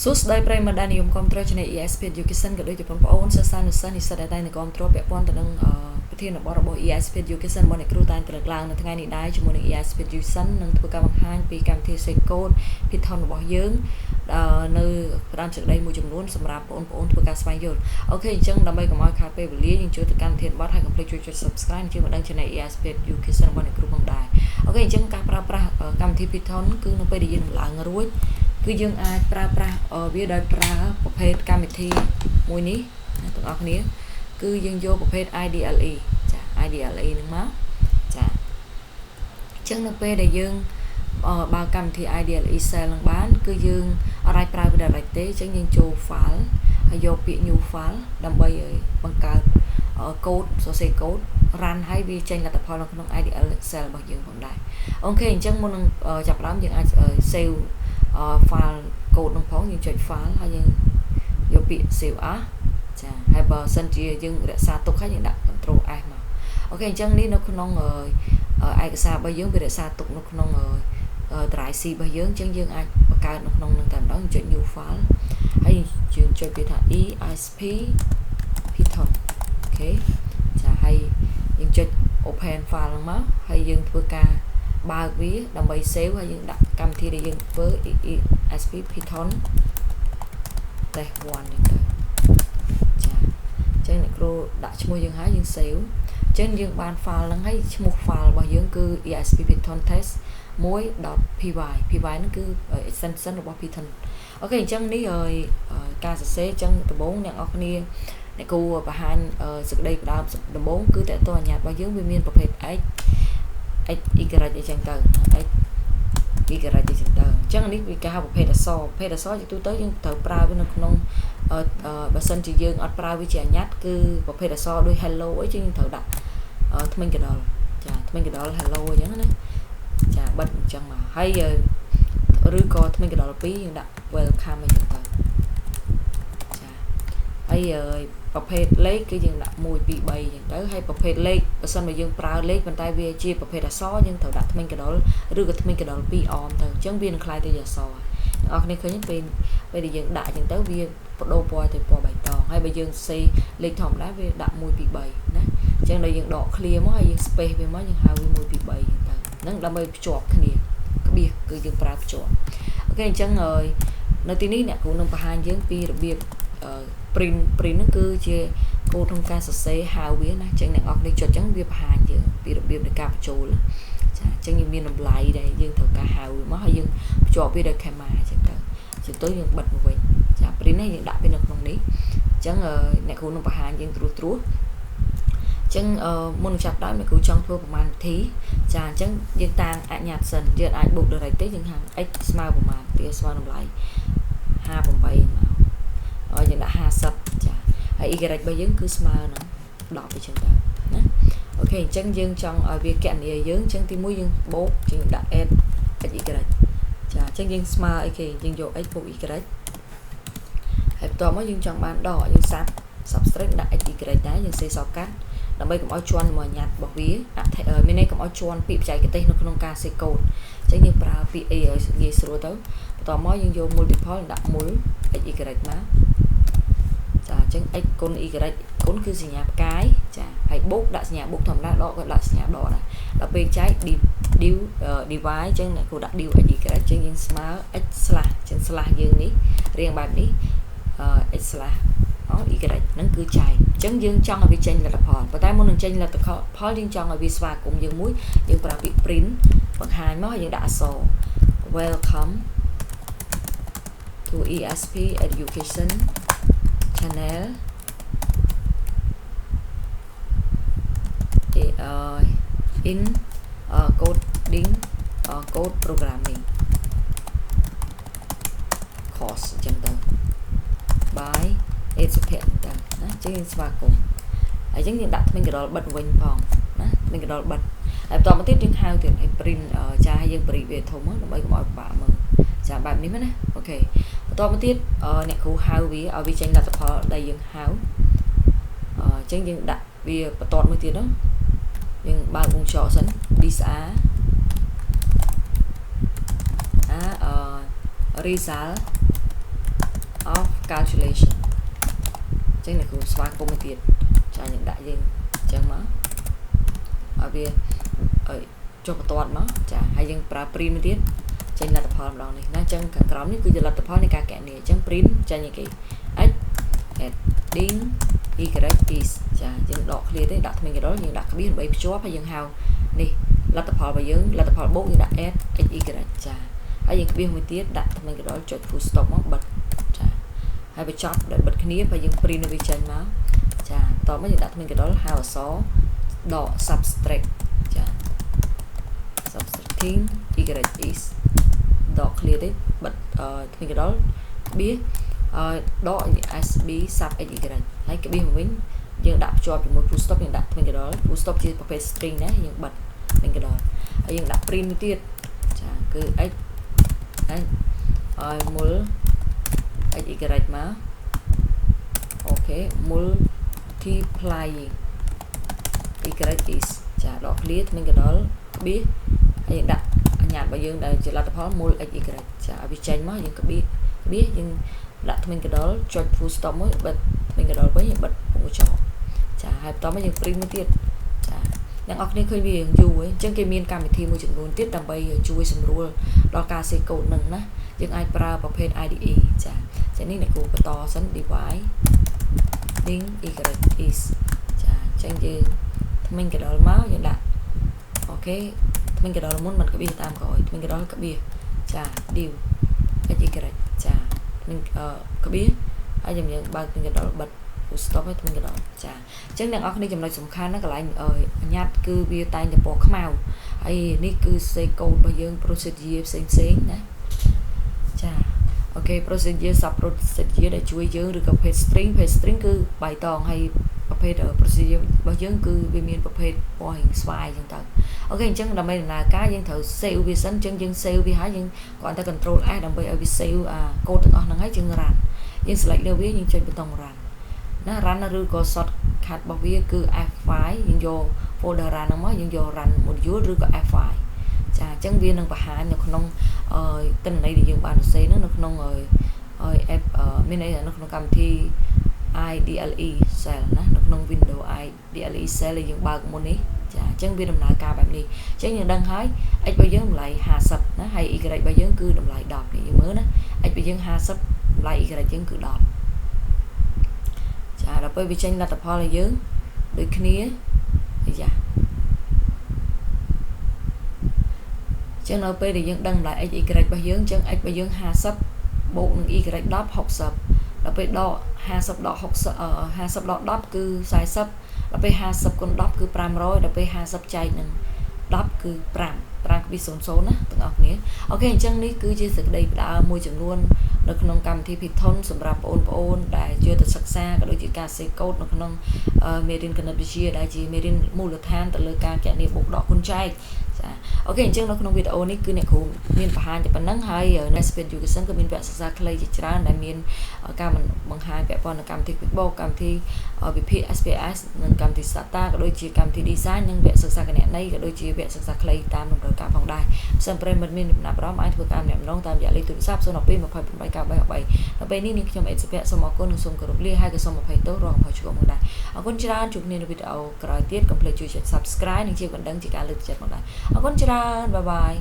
សួស្តីប្រិយមិត្តដែលនិយមគាំទ្រ Channel ESP Education ក៏ដូចជាបងប្អូនសិស្សានុសិស្សនិស្សិតដែលតែងតែគាំទ្រពាក់ព័ន្ធទៅនឹងប្រធានបទរបស់ ESP Education របស់អ្នកគ្រូតែងតែលើកឡើងនៅថ្ងៃនេះដែរជាមួយនឹង ESP Education នឹងធ្វើការបង្ហាញពីកម្មវិធី C Code Python របស់យើងនៅផ្ដើមសេចក្តីមួយចំនួនសម្រាប់បងប្អូនធ្វើការស្វែងយល់OK អញ្ចឹងដើម្បីកុំឲ្យខាតពេលវេលាយើងចូលទៅកម្មវិធីបទហើយកុំភ្លេចជួយចុច Subscribe និងជួយមកដឹង Channel ESP Education របស់អ្នកគ្រូផងដែរ OK អញ្ចឹងការប្រើប្រាស់កម្មវិធី Python គឺនៅពេលដែលយើងឡើងរួចគឺយើងអាចប្រើប្រាស់វាដោយប្រើប្រភេទកម្មវិធីមួយនេះណាទាំងអស់គ្នាគឺយើងយកប្រភេទ IDLE ចា IDLE ហ្នឹងមកចាអញ្ចឹងនៅពេលដែលយើងបើកម្មវិធី IDLE Cell នឹងបានគឺយើងអត់អាចប្រើវា direct ទេអញ្ចឹងយើងចូល file ហើយយកពាក្យ new file ដើម្បីឲ្យបង្កើតកូដសរសេរកូដ run ហើយវាចេញលទ្ធផលនៅក្នុង IDL Cell របស់យើងផងដែរ OK អញ្ចឹងមុននឹងចាប់ផ្ដើមយើងអាច save file code នឹងផងយើងចុច file ហើយយើងយកពាក្យ save as ចាហើយបើសិនជាយើងរក្សាទុកហើយយើងដាក់ control S មក OK អញ្ចឹងនេះនៅក្នុងឯកសាររបស់យើងវារក្សាទុកនៅក្នុង drive C របស់យើងអញ្ចឹងយើងអាចបង្កើតនៅក្នុងនឹងតែម្ដងចុច new file ហើយយើងចុចវាថា ESP Python OK ចាហើយយើងចុច open file ហ្នឹងមកហើយយើងធ្វើការបើកវាដើម្បី save ហើយយើងដាក់កម្មវិធីដែលយើងធ្វើ ESP Python test 1នេះទៅចាអញ្ចឹងអ្នកគ្រូដាក់ឈ្មោះយើងហើយយើង save អញ្ចឹងយើងបាន file ហ្នឹងហើយឈ្មោះ file របស់យើងគឺ ESP Python test 1.py py ហ្នឹងគឺ extension របស់ Python OK អញ្ចឹងនេះហើយការសរសេរអញ្ចឹងដំបូងអ្នកនរគ្នាអ្នកគ្រូបង្ហាញសេចក្តីផ្ដើមដំបូងគឺតើតើអញ្ញាតរបស់យើងវាមានប្រភេទ x x y អីចឹងទៅ x y អីចឹងទៅអញ្ចឹងនេះវាគេហៅប្រភេទអក្សរប្រភេទអក្សរជាទូទៅយើងត្រូវប្រើវានៅក្នុងបើសិនជាយើងអត់ប្រើវាជាអញ្ញត្តិគឺប្រភេទអក្សរដូច hello អីយើងត្រូវដាក់ធ្មេញកណ្ដុរចាធ្មេញកណ្ដុរ hello អញ្ចឹងណាចាបិទអញ្ចឹងមកហើយឬក៏ធ្មេញកណ្ដុរ2យើងដាក់ welcome អីចឹងទៅចាហើយប្រភេទលេខគឺយើងដាក់1 2 3អញ្ចឹងទៅហើយប្រភេទលេខបើសិនបើយើងប្រើលេខប៉ុន្តែវាជាប្រភេទអក្សរយើងត្រូវដាក់ធ្មេញកណ្ដុរឬក៏ធ្មេញកណ្ដុរ2អមទៅអញ្ចឹងវានឹងក្លាយទៅជាអក្សរអ្នកនរគ្នាឃើញពេលពេលដែលយើងដាក់អញ្ចឹងទៅវាបដូរពណ៌ទៅពណ៌បៃតងហើយបើយើងសេលេខធម្មតាវាដាក់1 2 3ណាអញ្ចឹងដល់យើងដក clear មកហើយយើង space វាមកយើងហៅវា1 2 3អញ្ចឹងទៅហ្នឹងដើម្បីភ្ជាប់គ្នាក្បៀសគឺយើងប្រើភ្ជាប់OK អញ្ចឹងនៅទីនេះអ្នកគ្រូនឹងបង្ហាញយើងពីរបៀប print print ហ្នឹងគឺជាកូដក្នុងការសរសេរហៅវាណាអញ្ចឹងអ្នកនរគ្នាចុចអញ្ចឹងវាបង្ហាញយើងពីរបៀបនៃការបញ្ចូលចាអញ្ចឹងយើងមានតម្លៃដែលយើងត្រូវការហៅវាមកហើយយើងភ្ជាប់វាដោយ comma អញ្ចឹងទៅអញ្ចឹងទៅយើងបិទមកវិញចា print នេះយើងដាក់វានៅក្នុងនេះអញ្ចឹងអ្នកគ្រូនឹងបង្ហាញយើងត្រួសត្រាសអញ្ចឹងមុននឹងចាប់ដើមអ្នកគ្រូចង់ធ្វើប្រមាណវិធីចាអញ្ចឹងយើងតាំងអញ្ញាតសិនយើងអាចបូក direct ទេយើងហាង x ស្មើប្រមាណទាស្មើតម្លៃ58មកហើយយើងដាក់50ចាហើយ y របស់យើងគឺស្មើនឹង10អញ្ចឹងទៅណាOK អញ្ចឹងយើងចង់ឲ្យវាកណនាយើងអញ្ចឹងទី1យើងបូកយើងដាក់ add x y ចាអញ្ចឹងយើងស្មើអីគេយើងយក x បូក y ហើយបន្ទាប់មកយើងចង់បានដកយើងសាប់ subtract ដាក់ x y ដែរយើងសេសកាត់ដើម្បីកុំឲ្យជន់មកញ៉ាត់របស់វាមានន័យកុំឲ្យជន់ពាក្យបច្ចេកទេសនៅក្នុងការសេកូដអញ្ចឹងយើងប្រើពាក្យអីឲ្យងាយស្រួលទៅបន្ទាប់មកយើងយក multiple ដាក់ mul x y មកចាអញ្ចឹង x គុណ y គុណគឺសញ្ញាផ្កាយចាហើយបូកដាក់សញ្ញាបូកធម្មតាដកក៏ដាក់សញ្ញាដកដែរដល់ពេលចែក div div divide អញ្ចឹងអ្នកគ្រូដាក់ div x y អញ្ចឹងយើងស្មើ x slash អញ្ចឹង slash យើងនេះរៀងបែបនេះ x slash អូ y ហ្នឹងគឺចែកអញ្ចឹងយើងចង់ឲ្យវាចេញលទ្ធផលប៉ុន្តែមុននឹងចេញលទ្ធផលយើងចង់ឲ្យវាស្វាគមន៍យើងមួយយើងប្រើពាក្យ print បង្ហាញមកហើយយើងដាក់អក្សរ welcome to ESP Education Channel in coding code programming course អញ្ចឹងទៅ by អេតសុភ័ក្រទៅណាអញ្ចឹងយើងស្វាគមន៍ហើយអញ្ចឹងយើងដាក់ធ្មេញកណ្ដុរបិទវិញផងណាធ្មេញកណ្ដុរបិទហើយបន្តមកទៀតយើងហៅទៀតឲ្យ print ចាឲ្យយើងបរិវាធំដើម្បីកុំឲ្យពិបាកមើលចាបែបនេះណាOK បន្តមកទៀតអ្នកគ្រូហៅវាឲ្យវាចេញលទ្ធផលដែលយើងហៅអញ្ចឹងយើងដាក់វាបន្ទាត់មួយទៀតនោះយើងបើកវងចកសិន this a a result Calculation អញ្ចឹងអ្នកគ្រូស្វាគមន៍មួយទៀតចាយើងដាក់យើងអញ្ចឹងមកឲ្យវាឲ្យចុះបន្ទាត់មកចាហើយយើងប្រើ print មួយទៀតចេញលទ្ធផលម្ដងនេះណាអញ្ចឹងខាងក្រោមនេះគឺជាលទ្ធផលនៃការគណនាអញ្ចឹង print ចេញអីគេ x adding y is ចាយើងដក clear ទេដាក់ធ្មេញកណ្ដុរយើងដាក់ក្បៀសដើម្បីភ្ជាប់ហើយយើងហៅនេះលទ្ធផលរបស់យើងលទ្ធផលបូកយើងដាក់ add x y ចាហើយយើងក្បៀសមួយទៀតដាក់ធ្មេញកណ្ដុរចុច full stop មកបិទចាហើយបញ្ចប់ដោយបិទគ្នាហើយយើង print វាចេញមកចាបន្ទាប់មកយើងដាក់ធ្មេញកណ្ដុរហៅអក្សរដក subtract ចា subtracting y is ដក clear ទេបិទធ្មេញកណ្ដុរក្បៀសហើយដក sb sub x y ហើយក្បៀសមកវិញយើងដាក់ភ្ជាប់ជាមួយ full stop យើងដាក់ធ្មេញកណ្ដុរ full stop ជាប្រភេទ string ណាយើងបិទធ្មេញកណ្ដុរហើយយើងដាក់ print មួយទៀតចាគឺ x x ហើយមុល x y មក OK multiplying y is ចាដក clear ធ្មេញកណ្ដុរក្បៀសហើយយើងដាក់អញ្ញាតរបស់យើងដែលជាលទ្ធផលមូល x y ចាឲ្យវាចេញមកយើងក្បៀសក្បៀសយើងដាក់ធ្មេញកណ្ដុរចុច full stop មួយបិទធ្មេញកណ្ដុរវិញបិទពងកញ្ចក់ចាហើយបន្តមកយើង print មួយទៀតចាអ្នកនរគ្នាឃើញវាយូរអញ្ចឹងគេមានកម្មវិធីមួយចំនួនទៀតដើម្បីជួយសម្រួលដល់ការសេកូដនឹងណាយើងអាចប្រើប្រភេទ IDE ចាចានេះអ្នកគ្រូបន្តសិន dividing y is ចាអញ្ចឹងយើងធ្មេញកណ្ដុរមកយើងដាក់ OK ធ្មេញកណ្ដុរមុនមិនក្បៀសតាមក្រោយធ្មេញកណ្ដុរក្បៀសចា div x y ចាធ្មេញក្បៀសហើយយើងបើកធ្មេញកណ្ដុរបិទ full stop ហើយធ្មេញកណ្ដុរចាអញ្ចឹងអ្នកនរគ្នាចំណុចសំខាន់ណាកន្លែងអញ្ញាតគឺវាតែងតែពណ៌ខ្មៅហើយនេះគឺសេកូដរបស់យើង procedure ផ្សេងផ្សេងណាចា OK procedure sub procedure ដែលជួយយើងឬក៏ប្រភេទ string ប្រភេទ string គឺបៃតងហើយប្រភេទ procedure របស់យើងគឺវាមានប្រភេទពណ៌រៀងស្វាយអញ្ចឹងទៅ OK អញ្ចឹងដើម្បីដំណើរការយើងត្រូវ save វាសិនអញ្ចឹងយើង save វាហើយយើងគ្រាន់តែ control S ដើម្បីឲ្យវា save អាកូដទាំងអស់ហ្នឹងហើយយើង run យើង select លើវាយើងចុចប៊ូតុង run ណា run ឬក៏ shortcut របស់វាគឺ F5 យើងយក folder run ហ្នឹងមកយើងយក run module ឬក៏ F5 ចាអញ្ចឹងវានឹងបង្ហាញនៅក្នុងទិន្នន័យដែលយើងបានសរសេរហ្នឹងនៅក្នុង app មានន័យថានៅក្នុងកម្មវិធី IDLE shell ណានៅក្នុង Windows IDLE shell ដែលយើងបើកមុននេះចាអញ្ចឹងវាដំណើរការបែបនេះអញ្ចឹងយើងដឹងហើយ x របស់យើងតម្លៃ50ណាហើយ y របស់យើងគឺតម្លៃ10នេះយើងមើលណា x របស់យើង50តម្លៃ y យើងគឺ10ចាដល់ពេលវាចេញលទ្ធផលឲ្យយើងដូចគ្នាអាយ៉ាចឹងនៅពេលដែលយើងដឹងតម្លៃ x y របស់យើងចឹង x របស់យើង50បូកនឹង y 10 60ដល់ពេលដក50ដក60 50ដក10គឺ40ដល់ពេល50គុណ10គឺ500ដល់ពេល50ចែកនឹង10គឺ5 5.00ណាទាំងអស់គ្នា OK អញ្ចឹងនេះគឺជាសេចក្តីផ្ដើមមួយចំនួននៅក្នុងកម្មវិធី Python សម្រាប់បងប្អូនដែលជឿទៅសិក្សាក៏ដូចជាការសេកូដនៅក្នុងមេរៀនគណិតវិទ្យាដែលជាមេរៀនមូលដ្ឋានទៅលើការគណនាបូកដកគុណចែកចា OK អញ្ចឹងនៅក្នុងវីដេអូនេះគឺអ្នកគ្រូមានបង្ហាញតែប៉ុណ្ណឹងហើយនៅ Speed Education ក៏មានវគ្គសិក្សាខ្លីជាច្រើនដែលមានការបង្ហាញពាក់ព័ន្ធនឹងកម្មវិធី QuickBooks កម្មវិធីវិភាគ SPS និងកម្មវិធី Stata ក៏ដូចជាកម្មវិធី Design និងវគ្គសិក្សាគណនេយ្យក៏ដូចជាវគ្គសិក្សាខ្លីតាមតម្រូវការផងដែរផ្សេងប្រិយមិត្តមានចំណាប់អារម្មណ៍អាចធ្វើការម្នាក់ម្ដងតាមរយៈលេខទូរស័ព្ទ012 28 93 63ដល់ពេលនេះនាងខ្ញុំអេតសុភ័ក្រសូមអរគុណនិងសូមគោរពលាហើយក៏សូមអភ័យទោសរាល់កំហុសឆ្គងផងដែរអរគុណច្រើនជួបគ្នានៅវីដេអូក្រោយទៀតកុំភ្លេចជួយចុច Subscribe និងជាកណ្ដឹងជាការលើកទឹកចិត្តផងដែរអរគុណច្រើន bye bye.